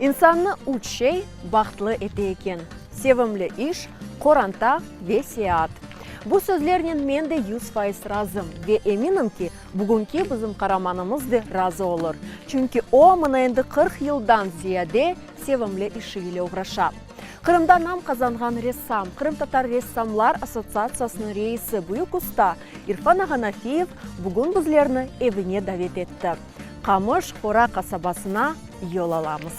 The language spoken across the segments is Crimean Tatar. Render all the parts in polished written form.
İnsannı üç şey bahtlı ete eken, sevimli iş, qoranta ve seyaat. Bu sözlernen men de 100% razım ve eminim ki, bugünki bizim qaramanımız de razı olur. Çünki o, mına endi 40 yıldan ziyade sevimli işi ile oğraşa. Qırımda nam qazanğan ressam, Qırımtatar ressamlar assotsiatsiyasınıñ reisi, büyük usta İrfan ağa Nafiyev bugün bizlerni evine davet etti. Qamış Qora qasabasına yol alamız.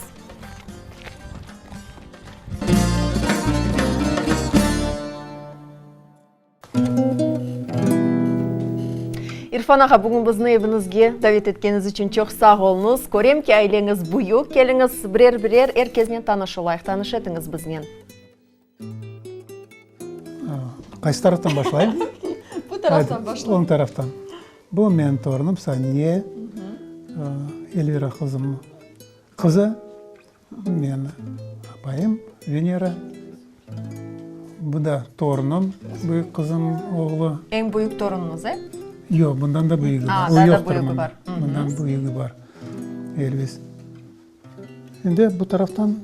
İrfan ağa, bugün bizni eviñizge davet etkeniñiz içün çoq sağ oluñız. Körem ki, aileñiz büyük. Keliñiz, birer-birer er kesnen tanış olayıq. Tanış etiñiz biznen. Qaysı taraftan başlayım? Bu taraftan başla. Oñ taraftan. Bu menim torunım Saniye, Elvira qızımnıñ qızı, menim apayım Venera. Bu da torunım, büyük qızımnıñ oğlu. Eñ büyük torunıñız, e? Yoq, bundan da büyügi bar. O yoqtır mında. Bundan büyügi bar, Elvis. Endi bu taraftan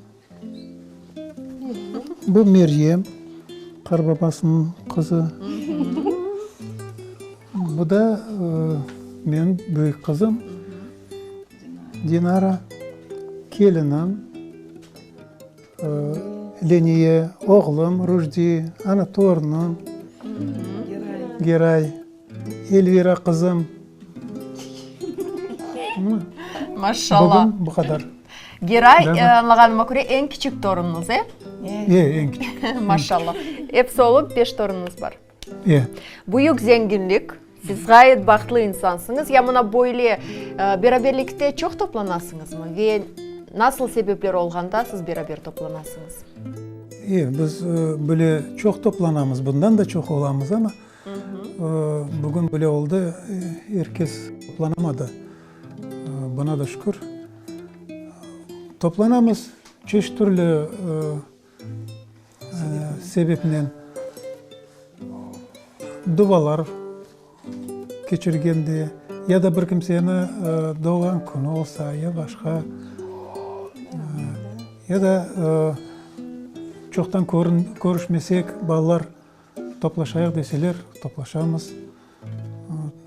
bu Meryem, qarbabasınıñ qızı. Bu da menim büyük qızım Dinara, kelinim Leniye, oğlum Rujdi, ana torunım Geray. Elvira qızım. Maşallah. Bugün bu qadar. Geray, añlağanıma köre, eñ kiçik torunıñız, e? E, eñ kiçik. Maşallah. Episi olıp beş torunıñız bar. E. Büyük zenginlik. Siz ğayet bahtlı insansıñız. Ya mına böyle beraberlikte çoq toplanasıñızmı? Ve nasıl sebepler olğanda siz beraber toplanasıñız? E, biz böyle çoq toplanamız, bundan da çoq olamız, amma Bugün böyle oldı, er kes toplanamadı, buna da şükür. Toplanamız çeşit türlü sebepnen, dualar keçirgende ya da bir kimseni doğğan künü olsa, ya başqa, ya da çoqtan körüşmesek, balalar Toplaşayıq deseler, toplaşamız.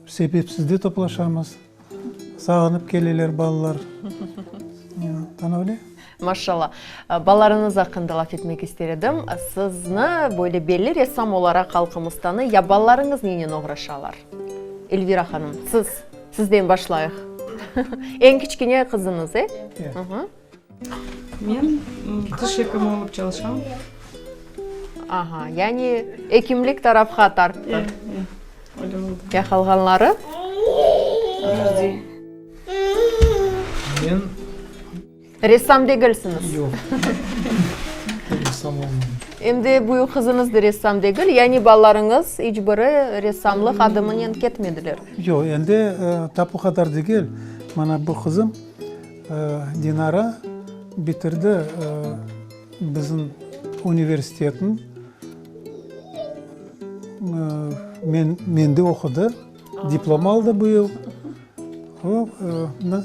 Sebepsiz de toplaşamız. Sağınıp keleler balalar. Tana öyle. Maşallah. Balalarıñız aqqında laf etmek ister edim. Sizni böyle belli ressam olaraq halqımız tanıy. Ya balalarıñız nenen oğraşalar? Elvira hanım, siz, sizden başlayıq. Eñ kiçkene qızıñız, e? E. Men tiş ekimi olıp çalışam. Aha, yani ekimlik tarafqa tarttı. E, e, öyle oldı. Ya qalğanları? Rujdi. Men. Ressam degilsiñiz. Yoq. Ressam olmadım. Em de büyük qızıñız da ressam degil, yani balalarıñız iç biri ressamlıq adımınen ketmediler. Yoq, endi tap o qadar degil. Mana bu qızım. Dinara bitirdi bizim universitetni, men, mende oqudı, diplom aldı bu yıl. O,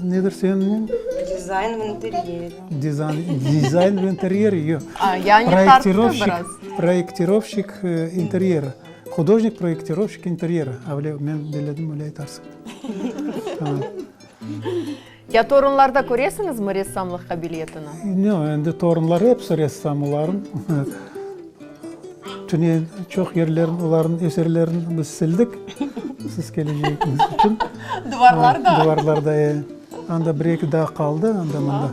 nedir seniñ? Dizayn v interyere. Dizayn, dizayn v interyere, yoq. Yani Proyektirovşik, proyektirovşik interyera, hudojnik proyektirovşik interyera, avle men belledim, öyle aytarsıñ. Ya torunlarda köresiñizmi ressamlıq qabiliyetini? Yoq, endi torunlar episi ressam olarnıñ. Tünevin çoq yerlerin olarnıñ eserlerini biz sildik, siz kelecegiñiz içün. Duvarlarda? Duvarlarda, e. Anda bir-eki daa qaldı, anda-mında.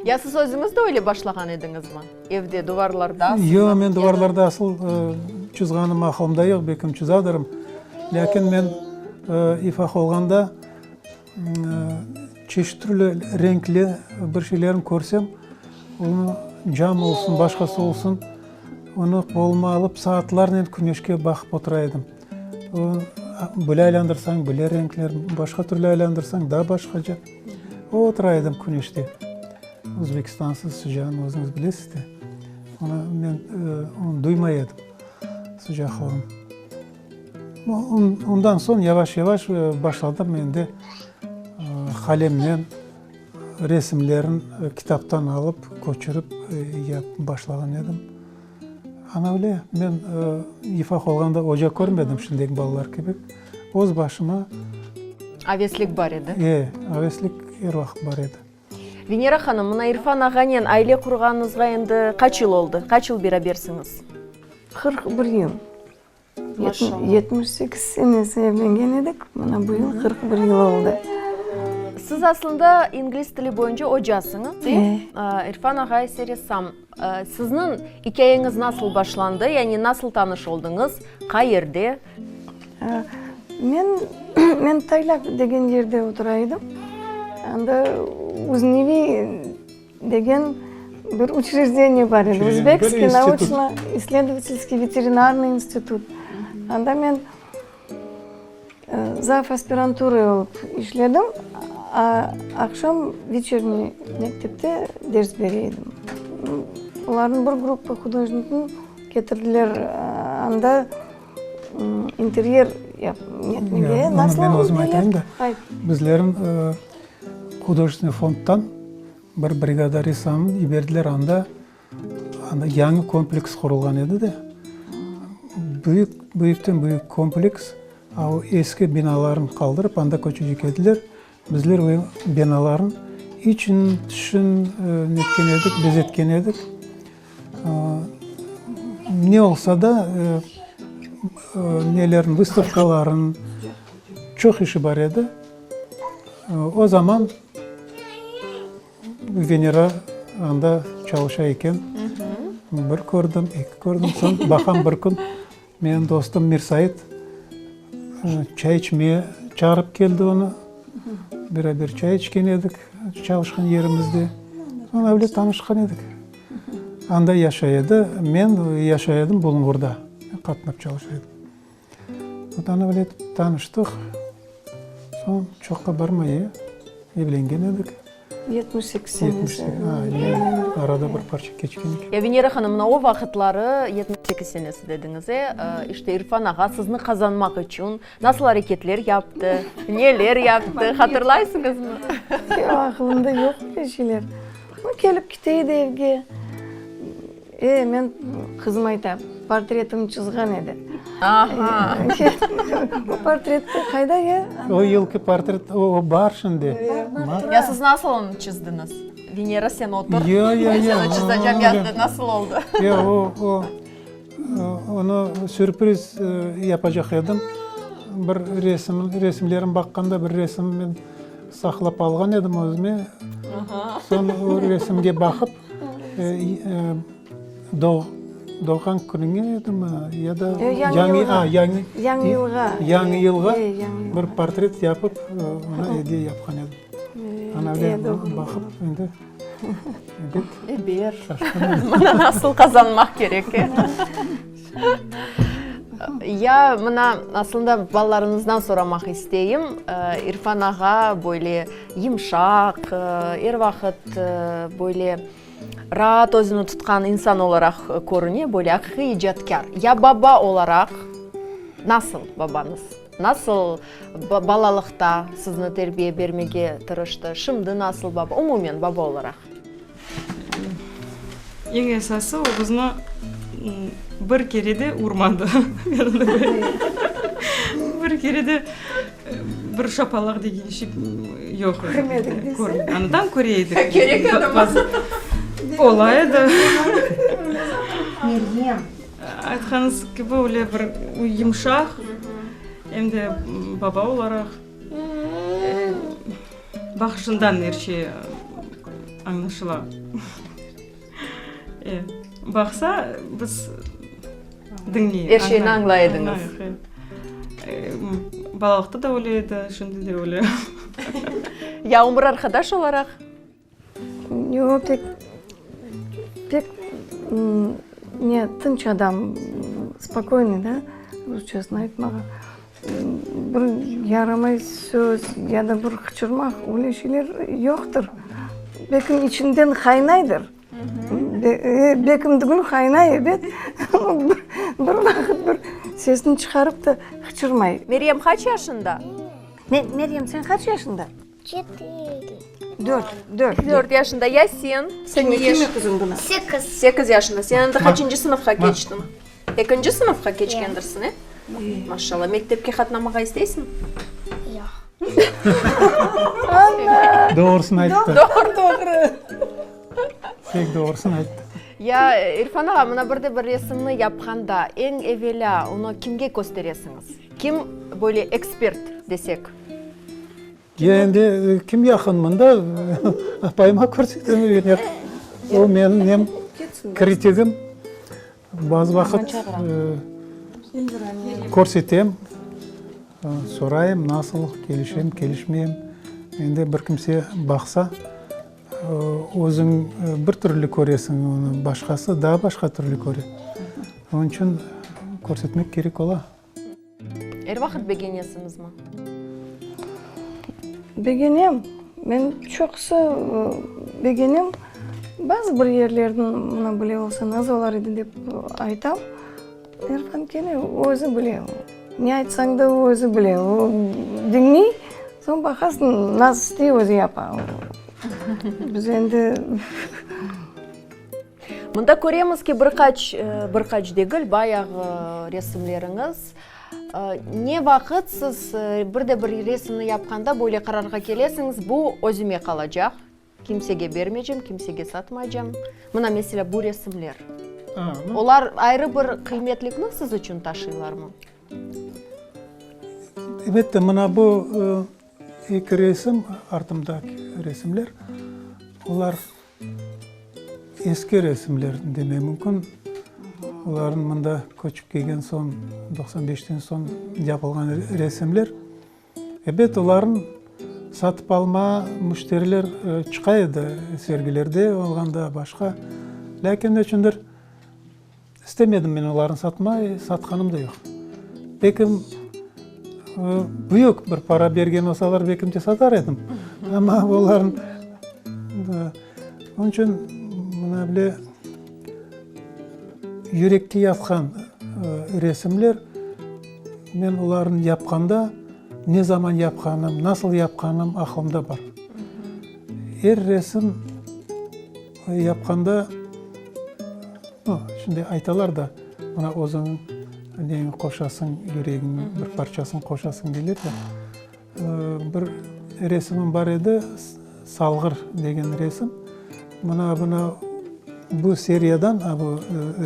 Ya siz özüñiz de öyle başlağan ediñizmi? Evde duvarlarda asılmaq? Yoq, men duvarlarda asıl çızğanım aqılımda yoq, belkim çızadırım. Lâkin men ifaq olğanda çeşit türlü renkli bir şeylerni körsem, onı cam olsun, başqası olsun, onı qoluma alıp saatlarnen küneşke baqıp otura edim. Böyle aylandırsañ, böyle renkler, başqa türlü aylandırsañ, daa başqaca. Otura edim küneşte. Özbekistansız sıcağını özüñiz bilesiz de. Onı men onı duymay edim, sıcaqlığını. Ondan soñ yavaş-yavaş başladım endi qalemnen. Resimlerin kitaptan alıp, köçürip yapıp başlağan edim. Ana öyle, men ufaq olğanda oca körmedim şimdiki balalar kibi. Öz başıma. Aveslik bar edi. E, aveslik er vaqıt bar edi. Venera hanım, mına İrfan ağanen aile qurğanıñızğa endi qaç yıl oldı? Qaç yıl berabersiñiz? 41 yıl. 78 senesi evlengen edik, mına bu yıl 41 yıl oldı. Siz aslında ingliz tili boyunca ocasıñız, İrfan ağa ise ressam. Sizniñ ikâyeñiz nasıl başlandı, yani nasıl tanış oldıñız, qayerde? Men, men Taylak degen yerde otura edim. Anda Uznevi degen bir uçrejdeniye bar edi, Uzbekskiy nauçno-issledovatelskiy veterinarnıy institut. Anda men zav aspiranturay olıp işledim, a aqşam veçerniy mektepte ders bere edim. Olarnıñ bir gruppa hudojnikni ketirdiler anda interyer etmege. Onı men özüm aytayım da. Bizlerin Hudojestvenniy fondtan bir brigada ressamnı yiberdiler anda. Anda yañı kompleks qurulğan edi de. Büyük, büyükten büyük kompleks. A o eski binalarnı qaldırıp, anda köçecek ediler. Bizler o binalarnıñ için, tışın netken edik, bezetken edik. Ne olsa da, nelerin, vystavkaların çoq işi bar edi. O zaman Venera anda çalışa eken. Bir kördim, eki kördim. Soñ baqam bir kün menim dostum Mirsait çay içmeye çağırıp keldi onı. Beraber çay içken edik çalışqan yerimizde. Soñ öyle tanışqan edik. Anda yaşay edi. Men yaşay edim Bulunğurda. Qatnap çalışa edim. Odan öyle tanıştıq. Soñ çoqqa barmay evlengen edik. 78 senesi. Arada bir parça keçken eken. Ya Venera hanım, mına o vaqıtları, 78 senesi dediñiz, e, işte İrfan ağa sizni qazanmaq içün nasıl areketler yaptı, neler yaptı, hatırlaysıñızmı? Yoq, aqılımda yoq öyle şeyler. O kelip kete edi evge. E, men, qızım ayta, portretimni çızğan edi. Aha! O portretti qayda ya? O yılki portret, o bar şimdi. Bar. Ya siz nasıl onı çızdıñız? Venera, sen otur. Yo, yo, yo. Men seni çızacam yazdı. Nasıl oldı? Yo, o, o, onı sürpriz yapacaq edim. Bir resim, resimlerim baqqanda bir resim men saqlap alğan edim özüme. Soñ o resimge baqıp, Doğğan künüñe edimi ya da yañı Yañı yılğa Yañı yılğa bir portret yapıp, oña ediye yapqan edim. Ana öyle baqıp endi ebet. Eber. Mına nasıl qazanmaq kerek, e? Ya mına aslında balalarıñızdan soramaq isteyim. İrfan ağa böyle yımşaq, er vaqıt böyle raat özüni tutqan insan olaraq körüne, böyle aqiqiy icatkâr. Ya baba olaraq nasıl babañız? Nasıl balalıqta sizni terbiye bermege tırıştı? Şimdi nasıl baba, umumen baba olaraq? Eñ esası, o bizni bir kere de urmadı. Bir kere de bir şapalaq degen şey yoq edi. Körmedik dese. Anadan köre edik. Kerek edimi? Ola edi. Meryem. Aytqanıñız kibi, öyle bir yımşaq, em de baba olaraq. Baqışından er şey añlaşıla. E, baqsa, biz diñleyik. Er şeyni añlay ediñiz. Balalıqta da öyle edi, şimdi de öyle. Ya ömür arqadaş olaraq? Yoq, pek, pek, ne, tınç adam, spokoynıy, da, rusçasını aytmağa. Bir yaramay söz ya da bir qıçırmaq, öyle şeyler yoqtır. Belkim içinden qaynaydır. Belkim tügül, qaynay, ebet. Bir vaqıt bir sesini çıqarıp da qıçırmay. Meryem qaç yaşında? Meryem, sen qaç yaşında? Çetiri. Dört, dört. Dört yaşında. Ya sen? Sen ne yaş? qızım buna? Sekiz. Sekiz yaşında. Sen endi qaçıncı sınıfqa keçtiñ? Ekinci sınıfqa keçkendirsiñ, e? Maşallah. Mektepke qatnamağa isteysiñ? Yoq. Doğrusını ayttı. Doğru, doğru. Pek doğrusını ayttı. Ya, İrfan ağa, mına bir de bir resimni yapqanda, eñ evelâ onı kimge kösteresiñiz? Kim böyle ekspert desek? Ya endi kim yaqın mında, apayıma körsetem. O menim nem kritigim. Bazı vaqıt körsetem, sorayım, nasıl, kelişem, kelişmeyim. Endi bir kimse baqsa, özüñ bir türlü köresiñ onı, başqası daa başqa türlü köre. Onıñ içün körsetmek kerek ola. Er vaqıt begenesiñizmi? Begenem. Men çoqusı begenem. Bazı bir yerlerni mına bile olsa nasıl olar edi dep aytam. Erfan kene özü bile. Ne aytsañ da o özü bile. O diñley, soñ baqasıñ nasıl istey özü yapa. Biz endi. Mında köremiz ki, bir qaç, bir qaç degil, bayağı resimleriñiz. Ne vaqıt siz bir de bir resimni yapqanda böyle qararğa kelesiñiz, bu özüme qalacaq, kimsege bermeycem, kimsege satmaycam? Mına, meselâ, bu resimler. Olar ayrı bir qıymetlikni siz içün taşıylarmı? Elbette, mına bu eki resim, artımdaki resimler, olar Eski resimler demek mümkün. Olarnıñ mında köçip kelgen soñ, 95-ten soñ yapılğan resimler. Ebet, olarnı satıp alma müşteriler çıqa edi, sergilerde olğanda, başqa. Lâkin neçündir İstemedim men olarnı satmay, satqanım da yoq. Belkim, büyük bir para bergen olsalar, belkim de satar edim. Amma olarnı, onıñ içün mına bile yürekke yatqan resimler, men olarnı yapqanda, ne zaman yapqanım, nasıl yapqanım aqlımda bar. Er resim yapqanda, No, şimdi aytalar da, mına özüñ neñi qoşasıñ, yüregiñniñ bir parçasını qoşasıñ deyler de. Bir resimim bar edi, Salğır degen resim. Mına bunı bu seriyadan, a bu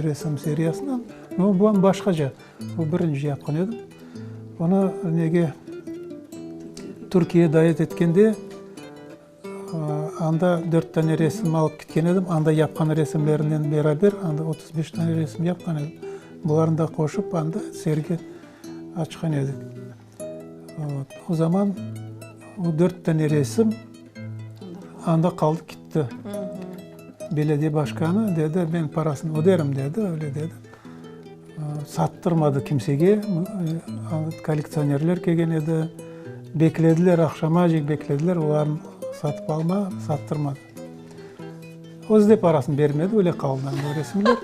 resim seriyasından, no, bu başqaca, bu birinci yapqan edim. Onı nege Türkiye davet etkende, Anda dört tane resim alıp ketken edim, anda yapqan resimlerinen beraber, anda 35 tane resim yapqan edim. Bularnı da qoşıp, anda sergi açqan edik. O zaman o dört tane resim anda qaldı ketti. Belediye başqanı dedi, men parasını öderim dedi, öyle dedi. Sattırmadı kimsege, kollektsionerler kelgen edi, beklediler, aqşamacek beklediler, olarnı satıp alma, sattırmadı. Özü de parasını bermedi, öyle qaldı anda resimler.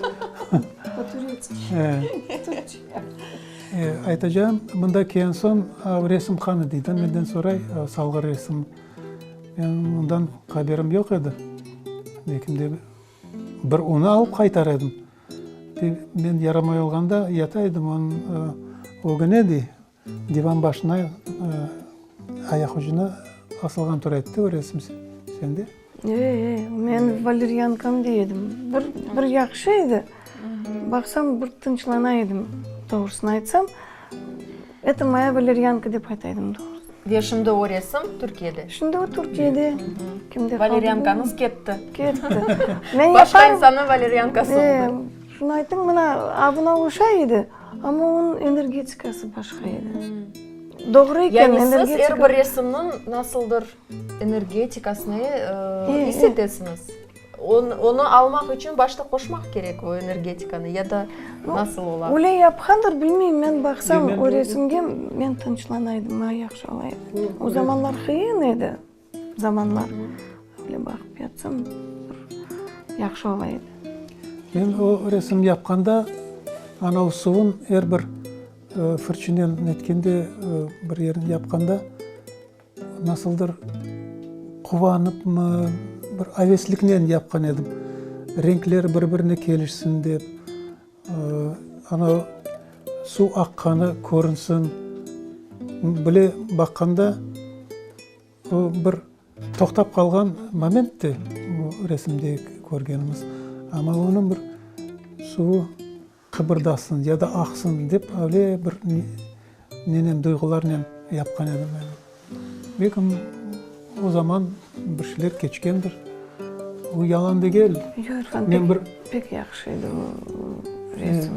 Aytacağım, mında kelgen soñ, resim qanı dey da, menden soray, salğır resim. Men ondan haberim yoq edi. Belki de bir onı alıp qaytar edim. Men yaramay olğanda yata edim, onıñ ögüne dey, divan başına ayaq ucuna asılğan tura edi de o resim sende. E, e, men valeryankam dey edim. Bir, bir yahşı edi. Baqsam, bir tınçlana edim, doğrusını aytsam. Eto moya valeryanka dep ayta edim doğrusı. Ve şimdi o resim Türkiyede? Şimdi o Türkiyede. Kimde qaldı? Valeryankañız ketti. Ketti. Men Başqa yapayım. insannıñ valeryankası oldı. Şunı aytım, mına, avına oşay edi, amma onıñ energetikası başqa edi. Doğru eken, Yani siz energetika. er bir resimniñ nasıldır energetikasını is etesiñiz. Onı almaq içün başta qoşmaq kerek o energetikanı ya da nasıl ola? Öyle yapqandır, bilmeyim, men baqsam o resimge, men tınçlana edim, maña yahşı ola edi. O zamanlar qıyın edi, zamanlar. Öyle baqıp yatsam, bir yahşı ola edi. Men o resim yapqanda, anav suvun er bir fırçınen netkende, bir yerini yapqanda, Nasıldır. Quvanıpmı, bir avesliknen yapqan edim. Renkler bir-birine kelişsin dep, ana suv aqqanı körünsin. Bile baqqanda, o bir toqtap qalğan moment de, bu resimde körgenimiz, amma onıñ bir suvu Qıbırdasın ya da aqsın dep öyle bir nenen, duyğularnen yapqan edim men. Belkim, o zaman bir şeyler keçkendir. O yalan degil. Yoq, İrfan, pek, pek yahşı edi o resim.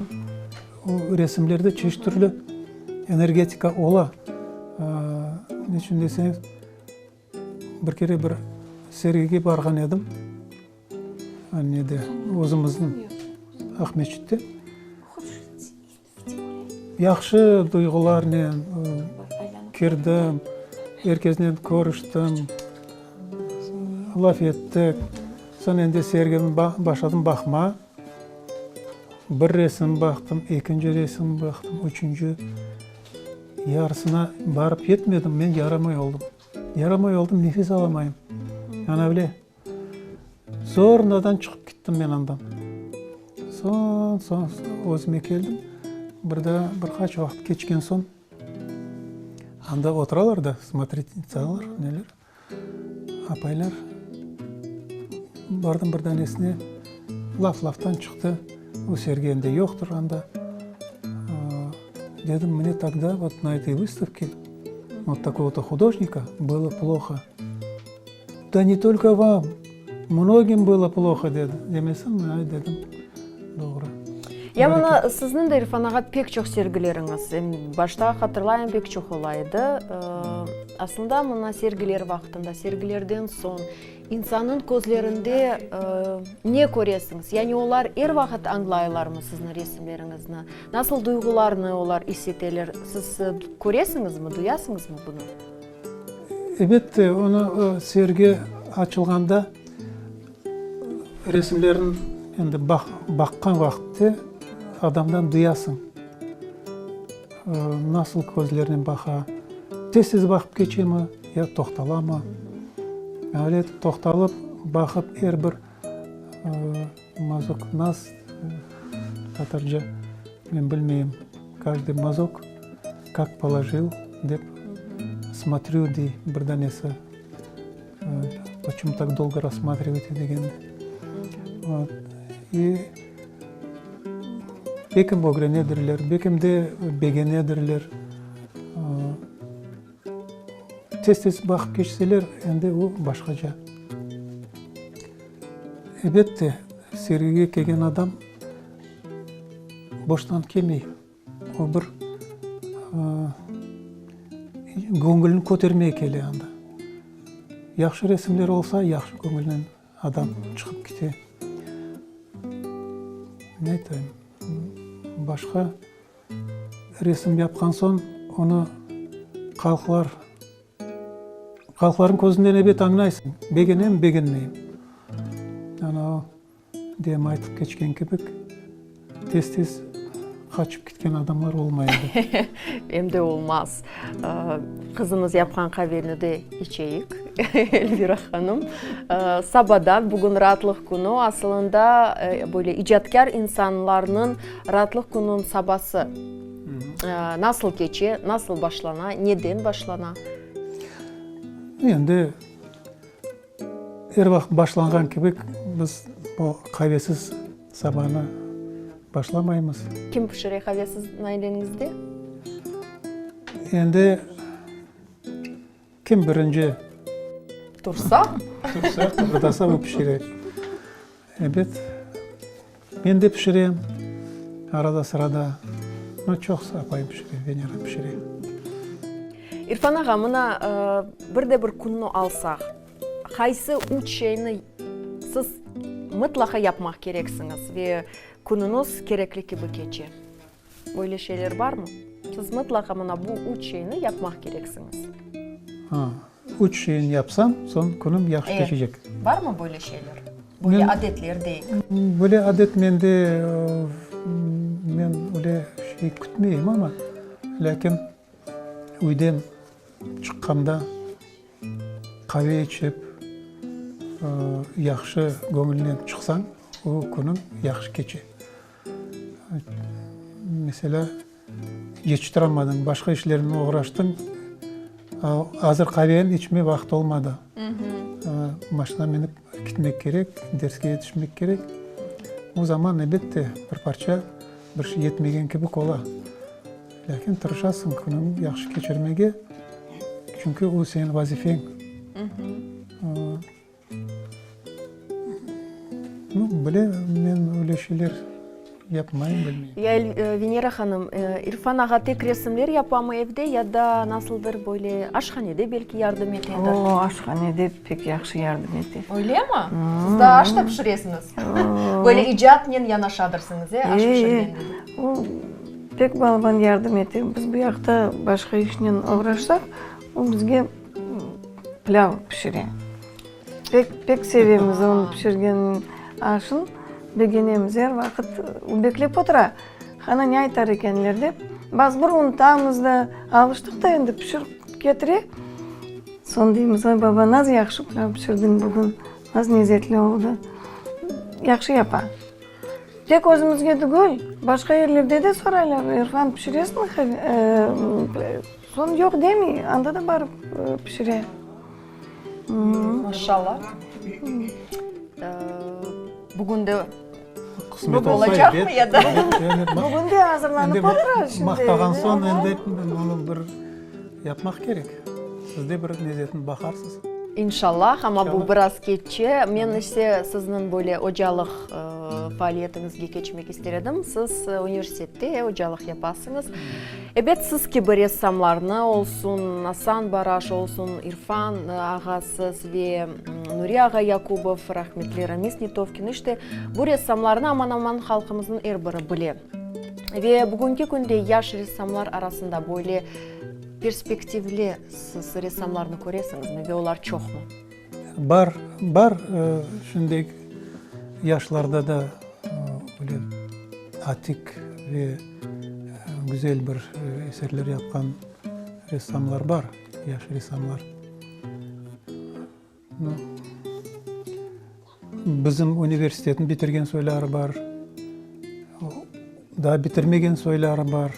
O resimlerde çeşit türlü energetika ola. Neçün deseñiz, bir kere bir sergige barğan edim. Nede, özümizniñ Aqmescitte. Yahşı duyğularnen kirdim, er kesnen körüştim, laf ettik. Soñ endi sergini başladım baqmağa. Bir resim baqtım, ekinci resim baqtım, üçünci. Yarısına barıp yetmedim, men yaramay oldım. Yaramay oldım, nefes alamayım. Ana bile. Zornadan çıqıp kittim men andan. Soñ, soñ özüme keldim. Bir daa bir qaç vaqıt keçken soñ, anda oturalar da, смотрительницалар, neler, apaylar. Bardım bir danesine, laf laftan çıqtı, o sergi endi yoqtır anda. Dedim, mne togda vot na etoy vystavke vot takogo-to hudojnika bylo ploho. Da ne tolko vam, mnogim bylo ploho, dedi. Demesin, ay, dedim, doğru. Ya mına sizniñ de, İrfan ağa, pek çoq sergileriñiz, em başta hatırlayım, pek çoq ola edi. Aslında mına sergiler vaqtında, sergilerden soñ insannıñ közlerinde ne köresiñiz? Yani olar er vaqıt añlaylarmı sizniñ resimleriñizni? Nasıl duyğularnı olar is eteler? Siz köresiñizmi, duyasıñızmı bunı? Elbette, onı sergi açılğanda resimlerni endi baqqan vaqıtte adamdan duyasıñ, nasıl közlernen baqa, tez-tez baqıp keçemi ya toqtalamı. Öyle etip toqtalıp, baqıp er bir mazok, naz tatarca men bilmeyim, каждый mazok kak polojil dep, smotrü dey bir danesi, poçemu tak dolgo rassmatrivayte degende. Vot, i bekim ögrenedirler, bekim de begenedirler. Tez-tez baqıp keçseler, endi o başqaca. Elbette, sergige kelgen adam boştan kelmey. O bir göñülini kötermege kele anda. Yahşı resimler olsa, yahşı göñülnen adam çıqıp kete. Ne aytayım, başqa resim yapqan soñ, onı halqlar, halqlarnıñ közünden ebet añlaysıñ, begenem, begenmeyim. Ana o. Dem aytıp keçken kibik, tez-tez qaçıp ketken adamlar olmay edi. Em de olmaz. Qızıñız yapqan qaveni de içeyik, Elvira hanım. Sabadan, bugün raatlıq künü, asılında, böyle icatkâr insanlarnıñ raatlıq kününiñ sabası nasıl keçe, nasıl başlana, neden başlana? Endi Er vaqıt başlanğan kibi, biz bu qavesiz sabanı başlamaymız. Kim pişire qave siziñ aileñizde? Endi kim birinci Tursa? Tursa, qıbırdasa o pişire. Ebet, men de pişirem arada-sırada, no çoqsa apayım pişire, Venera pişire. İrfan ağa, mına bir de bir künni alsaq, qaysı üç şeyni siz mıtlaqa yapmaq kereksiñiz ve künüñiz kerekli kibi keçe? Böyle şeyler barmı? Siz mıtlaqa mına bu üç şeyni yapmaq kereksiñiz. Ha, üç şeyni yapsam, soñ künüm yahşı keçecek. Barmı böyle şeyler? Böyle adetler deyik. Böyle adet mende, men öyle şey kütmeyim amma, lâkin üyden çıqqanda qave içip. Yahşı göñülnen çıqsañ, o künüñ yahşı keçe. Meselâ, yetiştiramadıñ, başqa işlernen oğraştıñ, azır qaveni içme vaqıt olmadı. Maşina minip ketmek kerek, derske yetişmek kerek. O zaman, elbette, bir parça bir şey yetmegen kibi ola. Lâkin tırışasıñ künüñni yahşı keçirmege, çünki o seniñ vazifeñ. Nu, bile, men öyle şeyler yapmayım, bilmeyim. Ya, Venera hanım, İrfan ağa tek resimler yapamı evde ya da nasıldır böyle aşhanede belki yardım etedir? O, aşhanede pek yahşı yardım ete. Öylemi? Siz daa aş da pişiresiñiz. Böyle icatnen yanaşadırsıñız, e, aş pişirgende de. O, pek balaban yardım ete. Biz bu yaqta başqa işnen oğraşsaq, o bizge Pilâv pişire. Pek, pek sevemiz onıñ pişirgen aşın, begenemiz. Er vaqıt o beklep otura, qana ne aytar ekenler dep. Bazı bir unutamız da, alıştıq da endi, pişirip ketire. Soñ deymiz, oy, baba, naz yahşı pilâv pişirdiñ bugün, naz lezetli oldı. Yahşı yapa. Tek özümizge tügül, başqa yerlerde de soraylar, İrfan, pişiresiñmi? Soñ yoq demey, anda da barıp pişire. Maşallah. Bugün de Qısmet olsa ebet. Bugün de azırlanıp otura şimdi. Maqtağan soñ endi onı bir yapmaq kerek. Siz de bir lezetini baqarsız. İnşallah, amma bu biraz keççe. Men ise sizniñ böyle ocalıq faaliyetiñizge keçmek ister edim. Siz universitette ocalıq yapasıñız. Ebet, siz kibi ressamlarnı olsun, Asan Baraş olsun, İrfan ağa siz ve Nuri ağa Yakubov, rahmetli Ramiz Netovkin, işte, bu ressamlarnı aman-aman halqımıznıñ er biri bile. Ve bugünki künde yaş ressamlar arasında böyle perspektivli siz ressamlarnı köresiñizmi ve olar çoqmı? Bar, bar, şimdi yaşlarda da böyle atik ve güzel bir eserler yapqan ressamlar bar, yaş ressamlar. Bizim universitetni bitirgen soyları bar, daa bitirmegen soyları bar.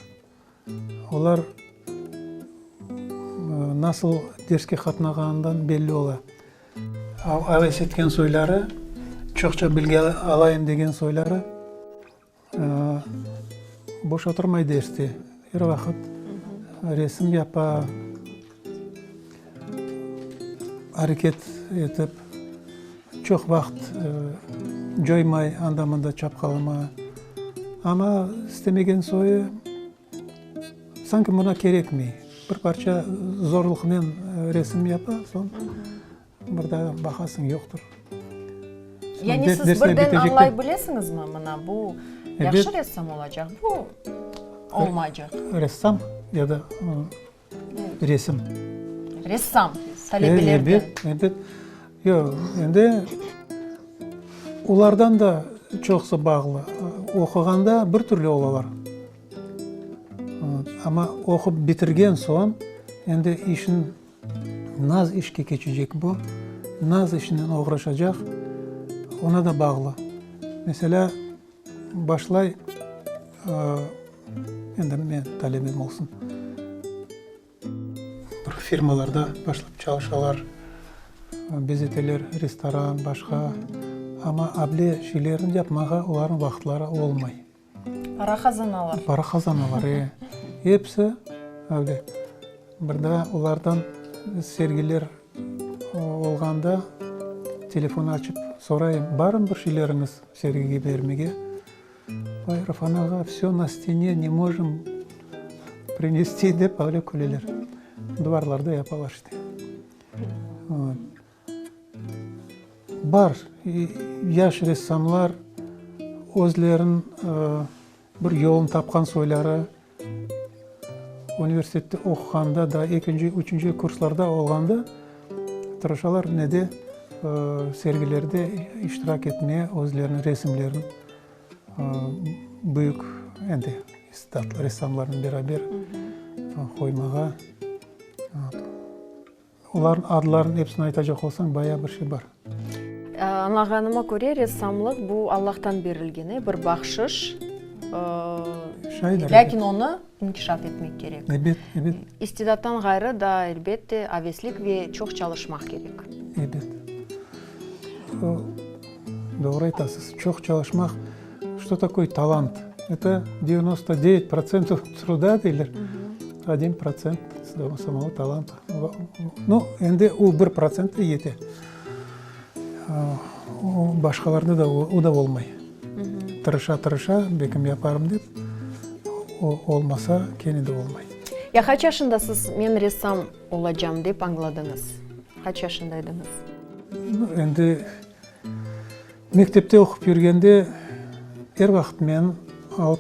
Olar nasıl derske qatnağanından belli ola. Aves etken soyları, çoqça bilgi alayım degen soyları boş oturmay derste, er vaqıt resim yapa, areket etip, çoq vaqıt coymay, anda-mında çapqalama. Amma istemegen soyu sanki buna kerekmey. Bir parça zorluqnen resim yapa, soñ bir daa baqasıñ, yoqtır. Yani siz birden añlay bilesiñizmi, mına bu yahşı ressam olacaq, bu olmaycaq? Ressam ya da Resim. Ressam, talebelerden. Ebet, ebet. Yoq, endi olardan da çoqusı bağlı. Oquğanda bir türlü olalar. Amma oqup bitirgen soñ, endi işin, naz işke keçecek bu, naz işinen oğraşacaq, oña da bağlı. Meselâ, Başlay, endi men talebem olsun, bir firmalarda başlap çalışalar, bezeteler restoran, başqa, amma able şeylerni yapmağa olarnıñ vaqıtları olmay. Para qazanalar. Para qazanalar, e. Episi able. Bir daa olardan sergiler olğanda telefon açıp sorayım, barmı bir şeyleriñiz? Sergige bermege. Vay, İrfan ağa, vse na stene, ne mojım prinesti, dep öyle küleler. Duvarlarda yapalar işte. Bar, yaş ressamlar özleriniñ bir yolun tapqan soyları, Universitette oquğanda, daa ekinci, üçünci kurslarda olğanda tırışalar nede, sergilerde iştirak etmeye, özleriniñ resimlerini büyük endi istidatlı ressamlarnen beraber qoymağa. Olarnıñ adlarını episini aytacaq olsañ, bayağı bir şey bar. Añlağanıma köre, ressamlıq bu Allahtan berilgen, e, bir bahşış. Şaydır, Lâkin onı inkişaf etmek kerek. Ebet, ebet. İstidattan ğayrı daa, elbette, aveslik ve çoq çalışmaq kerek. Ebet. O, doğru aytasız, çoq çalışmaq. Что такое talant? Это 99 protsentov truda deyler, odin protsent samogo talanta. Nu, endi o bir protsent de yete. O başqalarında da o da olmay. Tırışa, tırışa, bekim yaparım dep, o olmasa kene de olmay. Ya qaç yaşında siz men ressam olacam dep añladıñız? Qaç yaşında ediñiz? Nu, endi Mektepte oqup yürgende er vaqıt meni alıp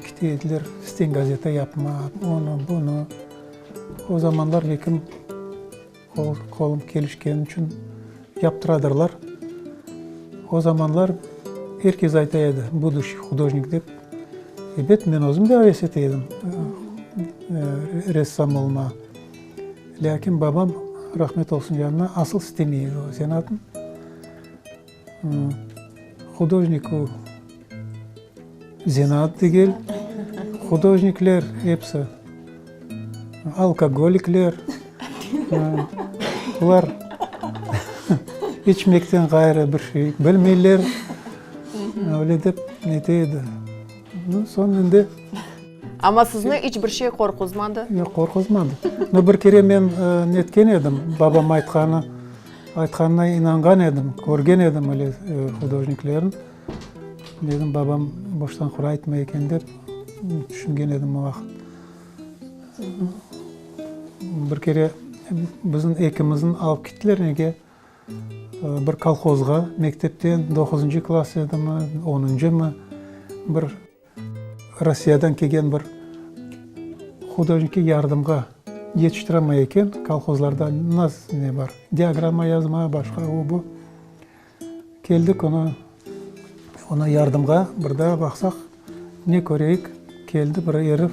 kete ediler stengazeta yapma, onı, bunı. O zamanlar ekim qolum kelişkeni içün yaptıradırlar. O zamanlar er kes ayta edi, buduşiy hudojnik dep. Ebet, men özüm de aves ete edim ressam olmağa. Lâkin babam, rahmet olsun canına, asıl istemey edi o zenaatnı. Hudojnik o zenaat degil. Hudojnikler episi alkogolikler, olar içmekten ğayrı bir şey bilmeyler, öyle dep nete edi. Soñ endi. Amma sizni iç bir şey qorquzmadı? Yoq, qorquzmadı. No, bir kere men netken edim, babam aytqanı, aytqanına inanğan edim, körgen edim öyle hudojniklerni. Dedim, babam boştan quru aytmay eken dep tüşüngen edim o vaqıt. Bir kere bizni ekimizni alıp kettiler nege, bir kolhozğa, mektepten, doquzıncı klass edimi, onuncımı, bir Rossiyadan kelgen bir hudojnikke yardımğa yetiştiramay eken, kolhozlarda nasıl ne bar, diagramma yazma, başqa o, bu. Keldik onı, ona yardımğa, bir daa baqsaq, ne köreyik, keldi bir erif,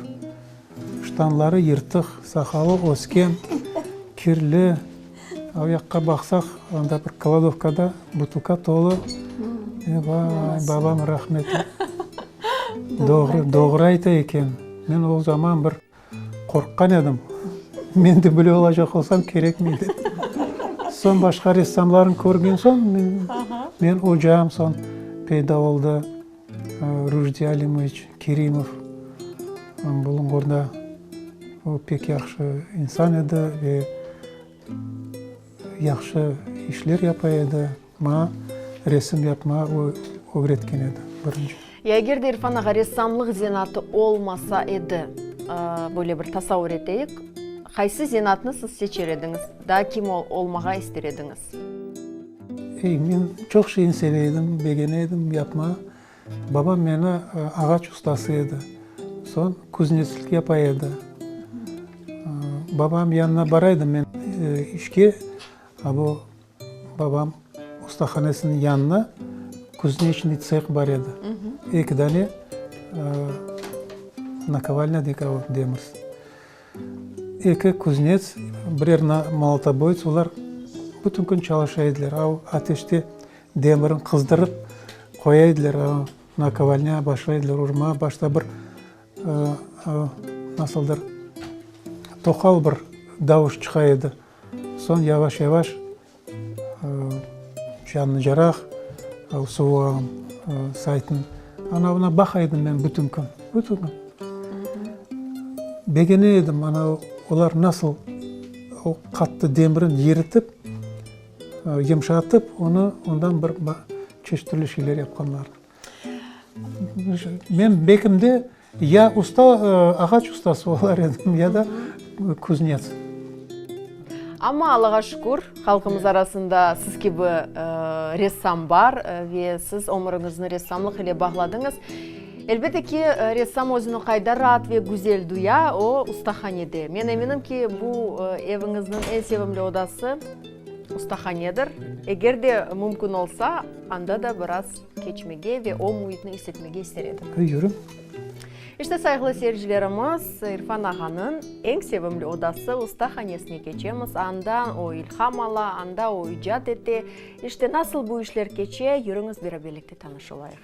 ştanları yırtıq, saqalı ösken, kirli, o yaqqa baqsaq, anda bir kladovkada butılka tolu. E, vay, babam rahmetli doğru, doğru ayta eken. Men o zaman bir qorqqan edim. Men de böyle olacaq olsam kerekmey dep. Soñ başqa ressamlarnı körgen soñ, men, men ocam soñ peyda oldı, Rujdi Alimoviç Kerimov Bulunğurda. O pek yahşı insan edi ve yahşı işler yapa edi. Maña resim yapmağa o ögretken edi birinci. Ya eger de İrfan ağa ressamlıq zenaatı olmasa edi, böyle bir tasavur eteyik, qaysı zenaatnı siz seçer ediñiz, daa kim olmağa ister ediñiz? Ey, men çoq şeyni seve edim, begene edim yapmağa. Babam meni ağaç ustası edi. Soñ kuznetslik yapa edi. Babam yanına bara edim men işke, a bu Babam ustahanesiniñ yanına kuznecnıy tseh bar edi. Eki dane nakovalnâ deyik o demir. Eki kuznets, birer molotoboyts, olar bütün kün çalışa ediler. A o ateşte demirin qızdırıp qoya ediler, nakovalnâ başlay ediler urmağa. Başta bir nasıldır toqal bir davuş çıqa edi. Soñ yavaş-yavaş canlıcaraq suvuğan saytnıñ anavına baqa edim men bütün kün, bütün kün. Begene edim, ana olar nasıl o qattı demirin eritip, yımşatıp, onı ondan bir çeşit türlü şeyler yapqanlarını. Men bekimde Ya usta, ağaç ustası olar edim, ya da kuznets. Amma Allağa şükür, halqımız arasında siz kibi ressam bar ve siz ömüriñizni ressamlıq ile bağladıñız. Elbette ki, ressam özüni qayda raat ve güzel duya, o, ustahanede. Men eminim ki, bu eviñizniñ eñ sevimli odası ustahanedir. Eger de mümkün olsa, anda da biraz keçmege ve o müitni is etmege ister edik. Yürü. İşte, sayğılı seyircilerimiz, İrfan ağanıñ eñ sevimli odası, ustahanesine keçemiz. Anda o ilham ala, anda o icat ete. İşte, nasıl bu işler keçe, yürüñiz beraberlikte tanış olayıq.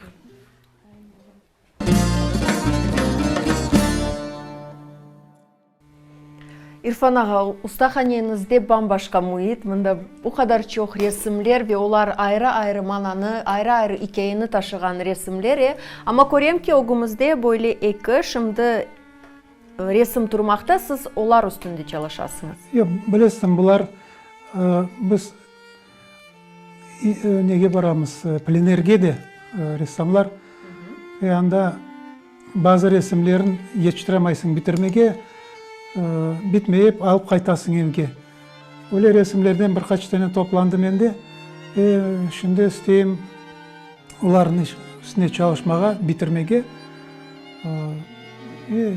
İrfan ağa, ustahaneñizde bam-başqa müit, mında bu qadar çoq resimler ve olar ayrı-ayrı mananı, ayrı-ayrı ikâyeni taşığan resimler, e. Amma körem ki, ögümizde böyle eki, şimdi resim turmaqta, siz olar üstünde çalışasıñız. Yoq, bilesiñ, bular biz nege baramız, plenerge de ressamlar ve anda bazı resimlerin yetiştiremaysıñ bitirmege, bitmeyip alıp qaytasıñ evge. Öyle resimlerden bir qaç tane toplandı mende ve şimdi isteyim olarnıñ üstüne çalışmağa, bitirmege ve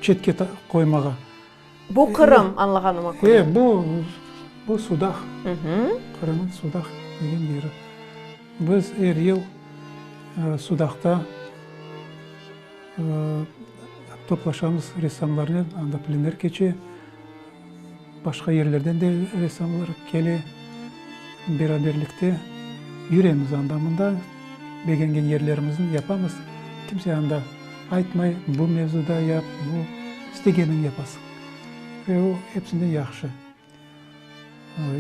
çetke qoymağa. Bu Qırım, añlağanıma köre. E, bu, bu Sudaq. Qırımnıñ Sudaq degen yeri. Biz er yıl Sudaqta toplaşamız ressamlarnen, anda plener keçe, başqa yerlerden de ressamlar kele, beraberlikte yüremiz anda-mında, begengen yerlerimizni yapamız, kimse anda aytmay, bu mevzuda yap, bu, istegeniñ yapasıñ. Ve o episinden yahşı.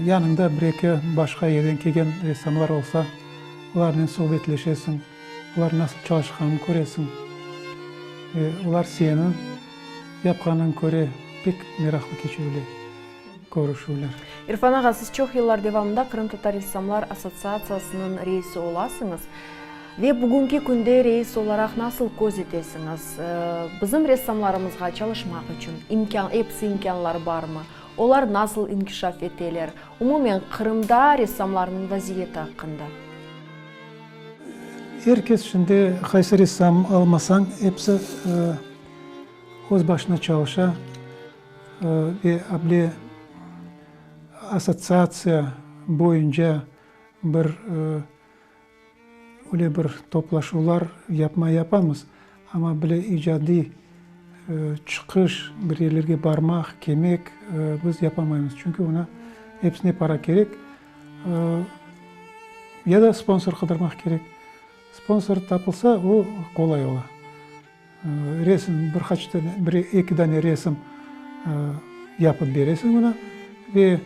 Yanıñda bir-eki başqa yerden kelgen ressamlar olsa, olarnen suhbetleşesiñ, olar nasıl çalışqanını köresiñ. Ve olar seniñ yapqanıñı köre, pek meraqlı keçe öyle körüşüvler. İrfan ağa, siz çoq yıllar devamında Qırımtatar ressamlar assotsiatsiyasınıñ reisi olasıñız. Ve bugünki künde reis olaraq nasıl köz etesiñiz, bizim ressamlarımızğa çalışmaq içün imkân, episi imkânlar barmı? Olar nasıl inkişaf eteler? Umumen, Qırımda ressamlarnıñ vaziyeti aqqında. Er kes şimdi qaysı ressam almasañ, episi öz başına çalışa ve able assotsiatsiya boyunca bir Öyle bir toplaşuvlar yapma yapamız, amma bile icadiy çıqış, bir yerlerge barmaq, kelmek biz yapamaymız, çünki oña episine para kerek, ya da sponsor qıdırmaq kerek. Sponsor tapılsa, o qolay ola. Resim, bir qaç dane, bir eki dane resim yapıp beresiñ oña ve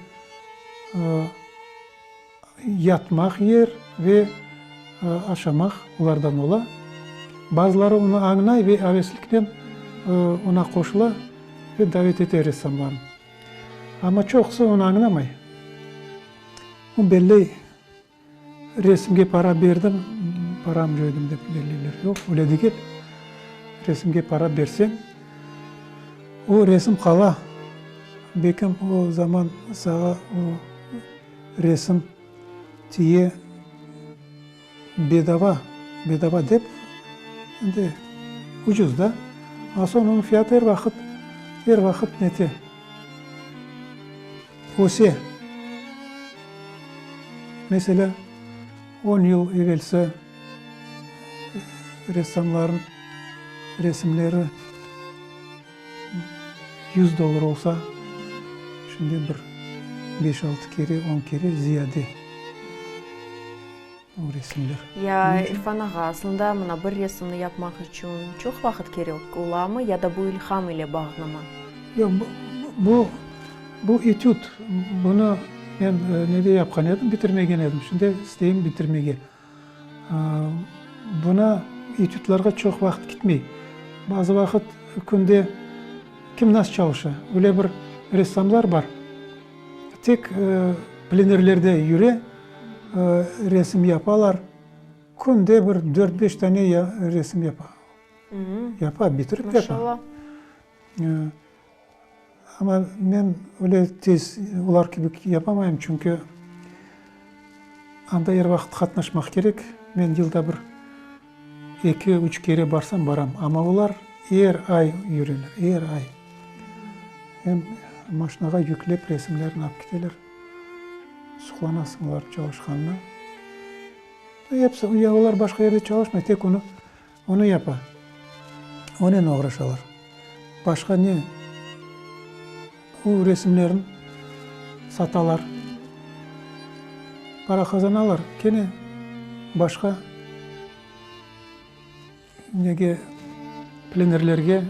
Yatmaq yer ve aşamaq olardan ola. Bazıları onı añlay ve avesliknen oña qoşula ve davet ete ressamlarnı. Amma çoqusı onı añlamay. O belley, resimge para berdim, param coydım dep belleyler. Yoq, öyle degil. Resimge para berseñ, o resim qala. Belkim o zaman sağa o Resim tiye bedava, bedava dep, endi ucuz da, a soñ onıñ fiyatı er vaqıt, er vaqıt nete, öse. Meselâ, on yıl evelsi ressamların resimleri 100 dollar olsa, şimdi bir beş-altı kere, on kere ziyade o resimler. Ya, İrfan ağa, aslında mına bir resimni yapmaq içün çoq vaqıt kerek olamı ya da bu ilham ile bağlımı? Yoq, bu, bu etüd, bunı men nede yapqan edim, bitirmegen edim, şimdi isteyim bitirmege. Buna, etüdlarğa çoq vaqıt kitmey. Bazı vaqıt künde kim nasıl çalışa, öyle bir ressamlar bar, tek plenerlerde yüre, resim yapalar, künde bir dört-beş tane resim yapa, yapa, bitirip yapa. Maşallah. Amma men öyle tez olar kibi yapamayım, çünki anda er vaqıt qatnaşmaq kerek. Men yılda bir eki, üç kere barsam, baram. Amma olar er ay yüreler, er ay. Em maşinağa yüklep resimlerini alıp keteler. Suqlanasıñ olar çalışqanına. Episi, ya olar başqa yerde çalışmay, tek onı, onı yapa. Onen oğraşalar. Başqa ne? O resimlerin satalar, para qazanalar, kene başqa nege, plenerlerge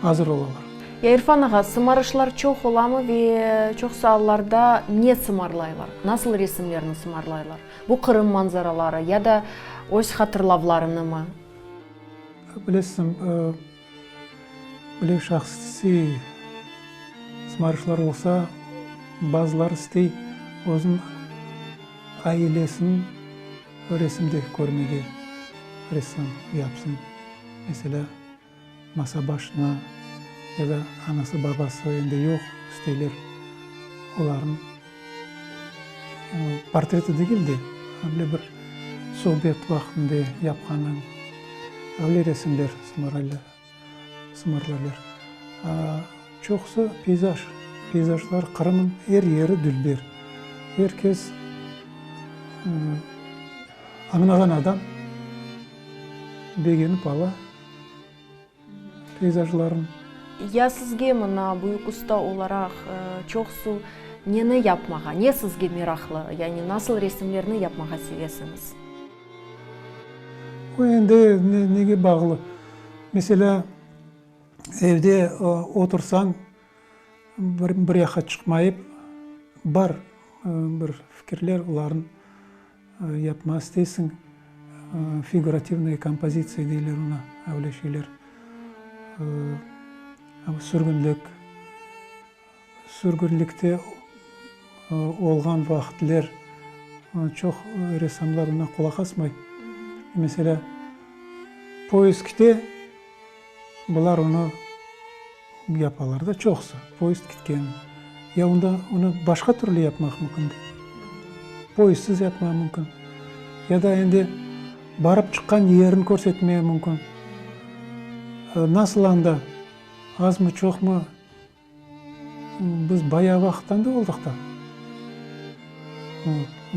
azır olalar. Ya İrfan ağa, sımarışlar çoq olamı ve çoqsu allarda ne sımarlaylar? Nasıl resimlerni sımarlaylar? Bu Qırım manzaraları ya da öz hatırlavlarınımı? Bilesiñ, Böyle şahsiy sımarışlar olsa, bazıları istey özüniñ ailesini resimde körmege, ressam yapsın. Meselâ, masa başına ya da anası-babası endi yoq, isteyler olarnıñ portreti degil de, böyle bir suhbet vaqtında yapqanı öyle resimler sımarlaylar. Çoqusı peyzaj, peyzajlar, Qırımnıñ er yeri dülber. Er kes añlağan adam begenip ala. Peyzajlarım. Ya sizge mına büyük usta olaraq çoqsu neni yapmağa, ne sizge meraqlı, yani nasıl resimlerni yapmağa sevesiñiz? O endi nege bağlı. Meselâ, evde otursañ, bir yaqqa çıqmayıp, bar bir fikirler, olarnı Yapma isteysiñ, figurativnaya kompozitsiya deyler oña, öyle şeyler. Sürgünlik, sürgünlikte olğan vaqıtler çoq ressamlar oña qulaq asmay. Meselâ, poyezd kite, bular onı Yapalar da çoqusı, poyezd kitken. Ya onda onı başqa türlü yapmaq mümkün de. Poyezdsiz yapmaq mümkün. Ya da endi barıp çıqqan yerini körsetmege mümkün. Nasıl anda, azmı, çoqmı, biz bayağı vaqıt anda oldıq da.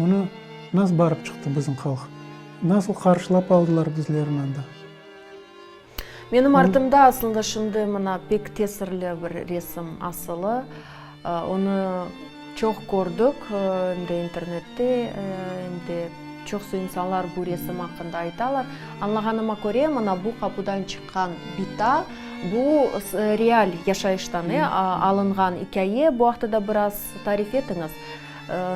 Onı nasıl barıp çıqtı bizim halq? Nasıl qarşılap aldılar bizlerni anda? Menim artımda aslında şimdi mına pek tesirli bir resim asılı. Onı çoq kördik, em de internette, em de çoqsu insanlar bu resim aqqında aytalar. Añlağanıma köre, mına bu qapudan çıqqan bita, bu real yaşayıştan alınğan ikâye. Bu aqta da biraz tarif etiñiz.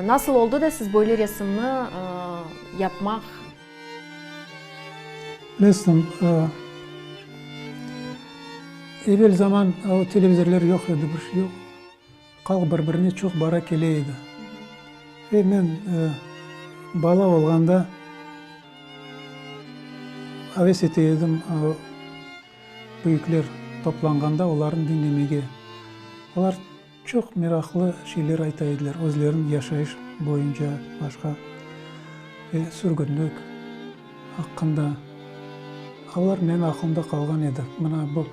Nasıl oldı da siz böyle resimni yapmaq? Bilesiñ, evel zaman o televizorlar yoq edi, bir şey yoq. Halq bir-birine çoq bara kele edi. Ve men bala olğanda aves ete edim büyükler toplanğanda olarnı diñlemege. Olar Çoq meraqlı şeyler ayta ediler, özleriniñ yaşayış boyunca, başqa ve sürgünlik aqqında. Olar menim aqlımda qalğan edi. Mına bu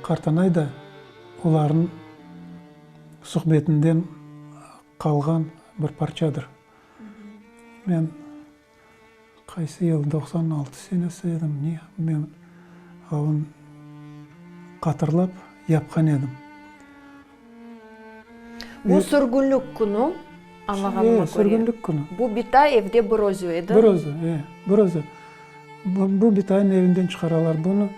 qartanay da olarnıñ suhbetinden qalğan bir parçadır. Men Qaysı yıl, 96 senesi edim, ne, men avın qatırlap yapqan edim. Bu sürgünlik künü, añlağanıma köre. E, sürgünlik künü. Bu bitay evde bir özü edi. Bir özü, e, bir özü. Bu bitayın evinden çıqaralar bunı.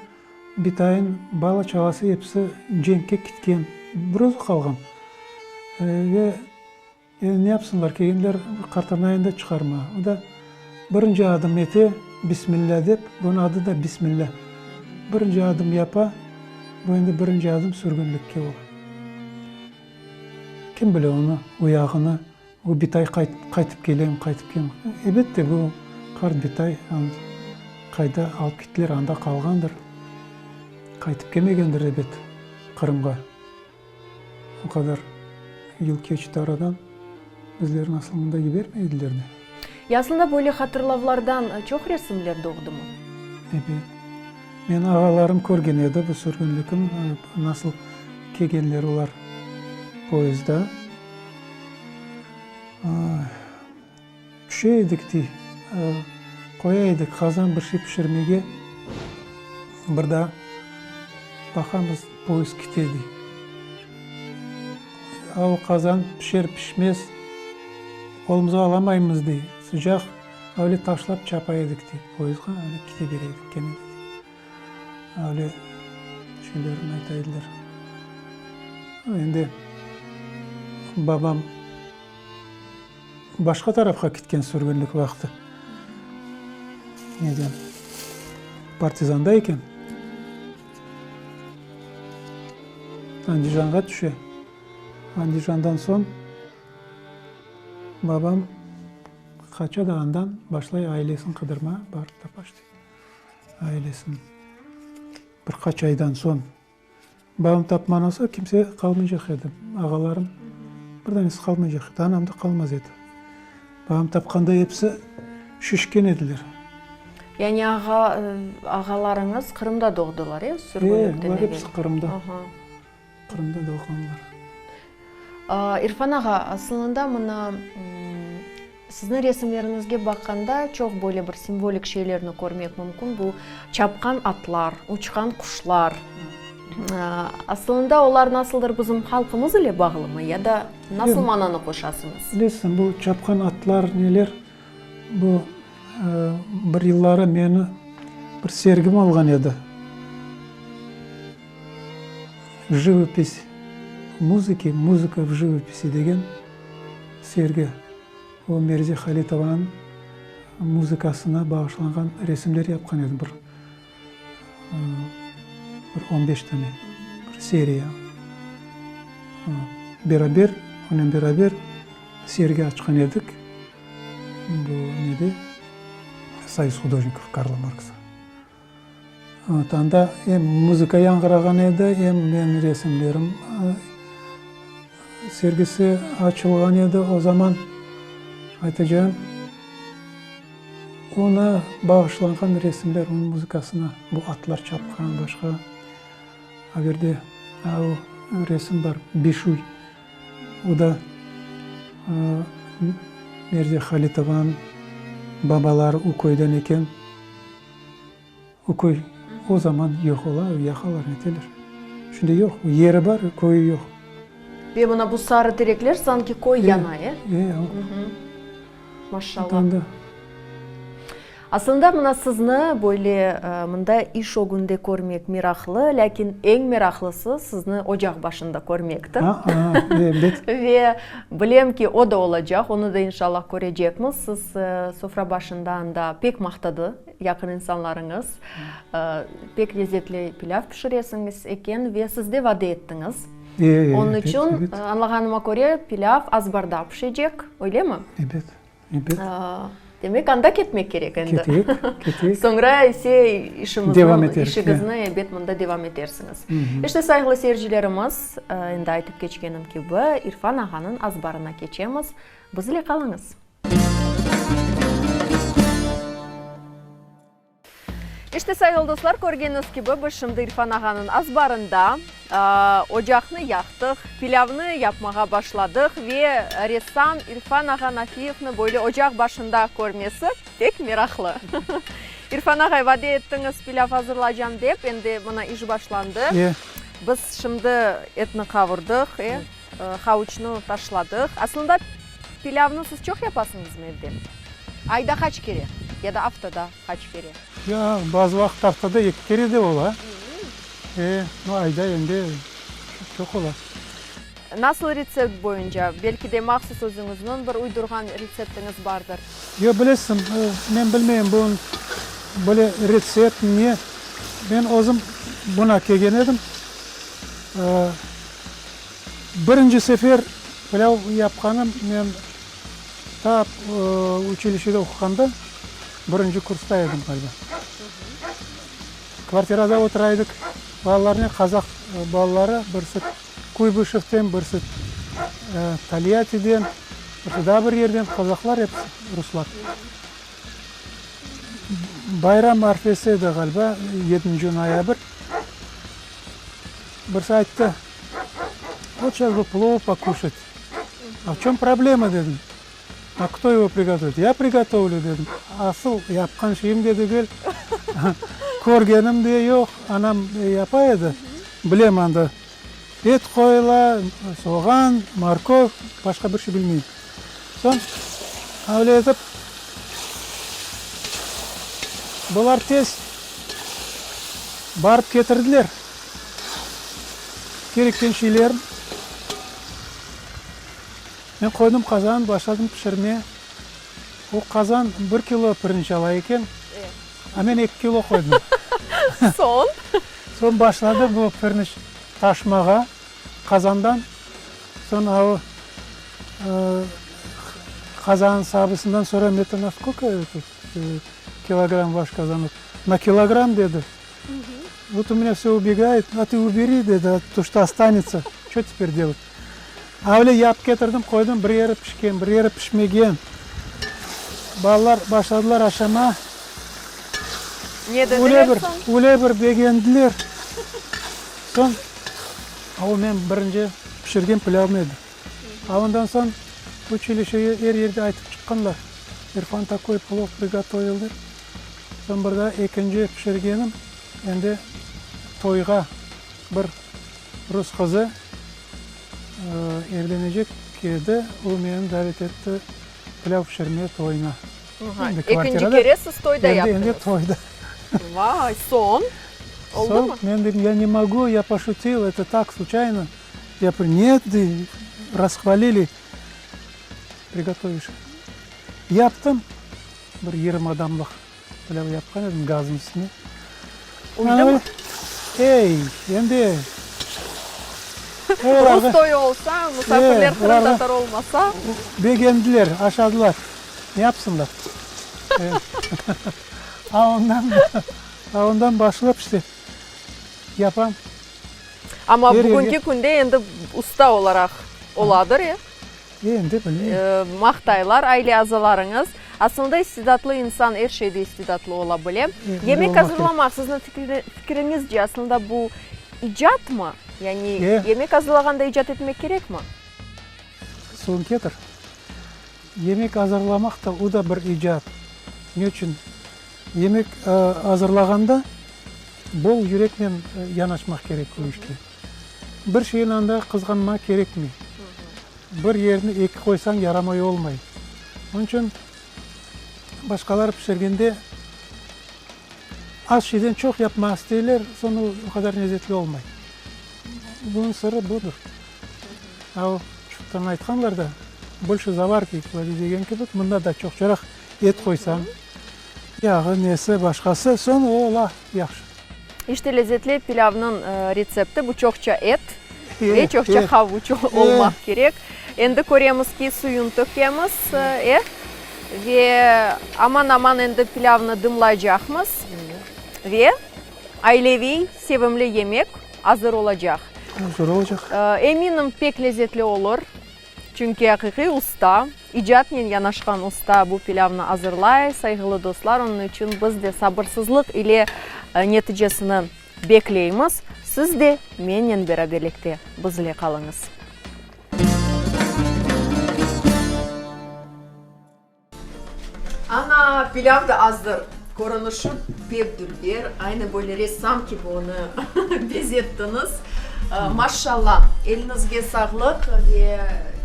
Bitayın bala-çalası episi cenkke kitken, bir özü qalğan. Ve Endi ne yapsınlar, kelgenler qartanayını da çıqarma. O da birinci adım ete, Bismillâ dep, bunıñ adı da Bismillâ. Birinci adım yapa, bu endi birinci adım sürgünlikke ola. Kim bile onı, uyağını, bu bitay qaytıp kelem, qaytıp kelem. Elbette, bu qart bitay qayda alıp kettiler, anda qalğandır. Qaytıp kelmegendir, ebet, Qırımğa. O qadar yıl keçti aradan, bizlerni asıl mında yibermey ediler de. Ya aslında böyle hatırlavlardan çoq resimler doğdımı? Ebet. Meni ağalarım körgen edi bu sürgünlikni, nasıl kelgenler olar poyezdda. Tüşe edik, dey, qoya edik qazan bir şey pişirmege. Bir daa baqamız, poyezd kete dey. A o qazan pişer-pişmez qolumızğa alamaymız dey, sıcaq, öyle taşlap çapa edik dey, poyezdğa öyle kete bere edik kene de dey. Öyle şeylerni ayta ediler. Endi babam Başqa tarafqa ketken sürgünlik vaqtı. Neden? Partizanda eken. Andijanğa tüşe. Andijandan soñ babam qaça da andan başlay ailesini qıdırmağa, barıp tapa işte ailesini. Bir qaç aydan soñ. Babam tapman olsa, kimse qalmaycaq edi. Ağalarım bir danesi qalmaycaq edi, anam da qalmaz edi. Babam tapqanda episi şişken ediler. Yani ağa, ağalarıñız Qırımda doğdılar, e, sürgünlikten evel? E, olar episi Qırımda. Qırımda doğğanlar. İrfan ağa, asılında mına Sizniñ resimleriñizge baqqanda çoq böyle bir simvolik şeylerni körmek mümkün, bu çapqan atlar, uçqan quşlar. Asılında olar nasıldır bizim halqımız ile bağlımı ya da nasıl mananı qoşasıñız? Bilesiñ, bu çapqan atlar, neler, bu bir yılları meni bir sergim olğan edi. Живопись muzıki, muzıka v живописи degen sergi. O Merziye Halitovanıñ muzıkasına bağışlanğan resimler yapqan edim, bir bir on beş tane, bir seriya. Beraber, onen beraber sergi açqan edik, bu nede, Soyuz hudojnikov Karla Marksa. Anda em muzıka yañğırağan edi, em menim resimlerim sergisi açılğan edi. O zaman aytacağım, oña bağışlanğan resimler, onıñ muzıkasına, bu atlar çapqan, başqa averde o resim bar, Beşuy, o da Merziye Halitovanıñ babaları o köyden eken. O köy o zaman yoq ola, yaqalar, neteler. Şimdi yoq, yeri bar, köyü yoq. Ve mına bu sarı terekler sanki köy yana, e? E, o. Maşallah. Aslında mına sizni böyle mında iş ögünde körmek meraqlı, lâkin eñ meraqlısı sizni ocaq başında körmektir. A-a, elbet. Ve bilem ki, o da olacaq, onı da inşallah körecekmiz. Siz sofra başında anda pek maqtadı yaqın insanlarıñız, pek lezetli pilâv pişiresiñiz eken ve siz de vade ettiñiz. Onıñ içün, añlağanıma köre, pilâv azbarda pişecek, öylemi? Ebet, ebet. Demek, anda ketmek kerek endi. Keteyik, keteyik. Soñra ise işimizni, işiñizni ebet mında devam etersiñiz. İşte, sayğılı seyircilerimiz, endi aytıp keçkenim kibi, İrfan ağanıñ azbarına keçemiz. Biz ile qalıñız. İşte, sayğılı dostlar, körgeniñiz kibi, biz şimdi İrfan ağanıñ azbarında ocaqnı yaqtıq, pilâvnı yapmağa başladıq ve ressam İrfan ağa Nafiyevni böyle ocaq başında körmesi pek meraqlı. İrfan ağay, vade ettiñiz pilâv azırlaycam dep, endi mına iş başlandı. Biz şimdi etni qavurdıq, e? Havuçnı taşladıq. Aslında, pilâvnı siz çoq yapasıñızmı evde? Ayda qaç kere ya da aftada qaç kere? Ya, bazı vaqıt aftada eki kere de ola. E, no, ayda endi çoq ola. Nasıl retsept boyunca? Belki de mahsus özüñizniñ bir uydurğan retseptiñiz bardır? Yoq, bilesiñ, men bilmeyim, bu böyle retsept ne. Men özüm buna kelgen edim. Birinci sefer pilâv yapqanım men tap uçilişede oquğanda, birinci kursta edim ğaliba. Kvartirada otura edik, balalarnen, qazaq balaları, birisi Kuybışevden, birisi Tolyatiden, birisi daa bir yerden, qazaqlar episi, ruslar. Bayram arfesi edi ğaliba, yedinci noyabr. Birisi ayttı, Vot şas bu plov pokuşat. A v çöm problema dedim. A kto ego prigotovit? Ya prigotovlyu dedim. Asıl yapqan şeyim de degil. Körgenim de yoq, anam yapa edi, bilem anda et qoyula, soğan, morkov, başqa bir şey bilmeyim. Soñ öyle etip bular tez barıp ketirdiler kerekken şeylerin. Men qoydım qazan, başladım pişirmeye. O qazan bir kilo pirinç ala eken, a men eki kilo qoydım. Soñ? Soñ başladı bu pirinç taşmağa qazandan. Soñ a o qazannıñ saabısından soraym, eto na skolko etot kilogramm vaş qazanok? Na kilogramm, dedi. Vot u menya vse ubegayet, a ty uberi, dedi, a to, çto ostanetsâ, ço teper delat? Öyle yapıp ketirdim, qoydım, bir yeri pişken, bir yeri pişmegen. Balalar başladılar aşama. Ne dediler soñ? Öyle bir begendiler. Soñ, o menim birinci pişirgen pilâvım edi. A ondan soñ uçilişege er yerde aytıp çıqqanlar, İrfan takoy plov prigotovil dep. Soñ bir daa ekinci pişirgenim, endi toyğa bir rus qızı Evlenecek edi, o meni davet etti pilâv pişirmeye toyuna. Ekinci kere siz toyda yaptıñız. Endi toyda. Vay, soñ? Oldı mı? Soñ, men dedim, ya ne mogu, ya poşutil, eto tak, sluçayno. Ya net, rasxvalili, prigotoviş. Yaptım, bir 20 adamlıq. Pilâv yapqan edim gaznıñ üstüne. Uydı mı? Ey, endi. Rus toyu olsa, musafirler qırımtatar olmasa. Begendiler, aşadılar. Ne yapsınlar? A ondan, a ondan başlap işte yapam. Amma bugünki künde endi usta olaraq oladır, e? Endi bilmeyim. Maqtaylar aile azalarıñız. Aslında istidatlı insan er şeyde istidatlı ola bile. Yemek azırlamaq, sizniñ fikriñizce, aslında bu icatmı? Yani yemek azırlağanda icat etmek kerekmi? Suvun ketir. Yemek azırlamaq da, o da bir icat. Ne içün? Yemek azırlağanda bol yüreknen yanaşmaq kerek bu işke. Bir şeyni anda qızğanmaq kerekmey. Bir yerni eki qoysañ yaramay olmay. Onıñ içün başqaları pişirgende az şeyden çoq yapmaq isteyler, soñ o o qadar lezetli olmay. Bunıñ sırrı budır. A o çoqtan aytqanlar da, bolşe zavarki kladi degen kibi, mında da çoqçaraq et qoysañ, Yağı, nesi, başqası, soñ o ola yahşı. İşte lezetli pilâvnıñ retsepti, bu çoqça et ve çoqça havuç olmaq kerek. Endi köremiz ki, suyun tökemiz, e, ve aman-aman endi pilâvnı dımlaycaqmız ve aileviy sevimli yemek azır olacaq. Azır olacaq. Eminim, pek lezetli olur. Çünki aqiqiy usta, icatnen yanaşqan usta bu pilâvnı azırlay, sayğılı dostlar, onıñ içün biz de sabırsızlıq ile neticesini bekleymiz. Siz de mennen beraberlikte bizle qalıñız. Ana, pilâv da azır. Körünişi pek dülber, aynı böyle ressam kibi onı bezettiñiz. Maşşalla, eliñizge sağlıq ve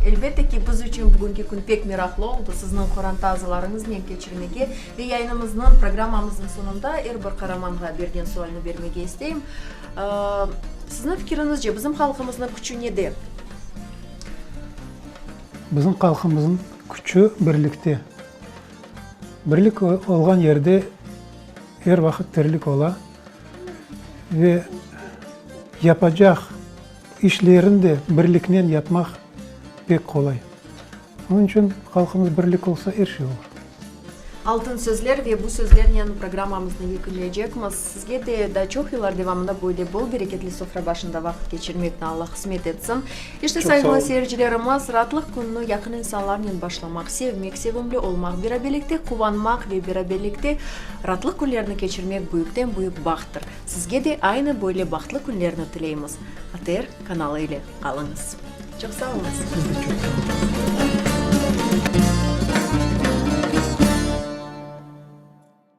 elbette ki, biz içün bugünki kün pek meraqlı oldı, sizniñ qoranta azalarıñıznen keçirmege ve yayınımıznıñ, programmamıznıñ soñunda er bir qaramanğa bergen sualni bermege isteyim. Sizniñ fikiriñizce, bizim halqımıznıñ küçü nede? Bizim halqımıznıñ küçü birlikte. Birlik olğan yerde er vaqıt tirilik ola ve yapacaq işlerini de birliknen yapmaq pek qolay. Onıñ içün halqımız birlik olsa, er şey olur. Altın sözler ve bu sözlernen programmamıznı yekünleycekmiz. Sizge de daa çoq yıllar devamında böyle bol bereketli sofra başında vaqıt keçirmekni Alla qısmet etsin. İşte, sayğılı seyircilerimiz, raatlıq kününi yaqın insanlarnen başlamaq, sevmek, sevimli olmaq, beraberlikte quvanmaq ve beraberlikte raatlıq künlerini keçirmek büyükten-büyük bahttır. Sizge de aynı böyle bahtlı künlerni tileymiz. ATR kanalı ile qalıñız. Çoq sağ oluñız. Siz de çoq sağ oluñız.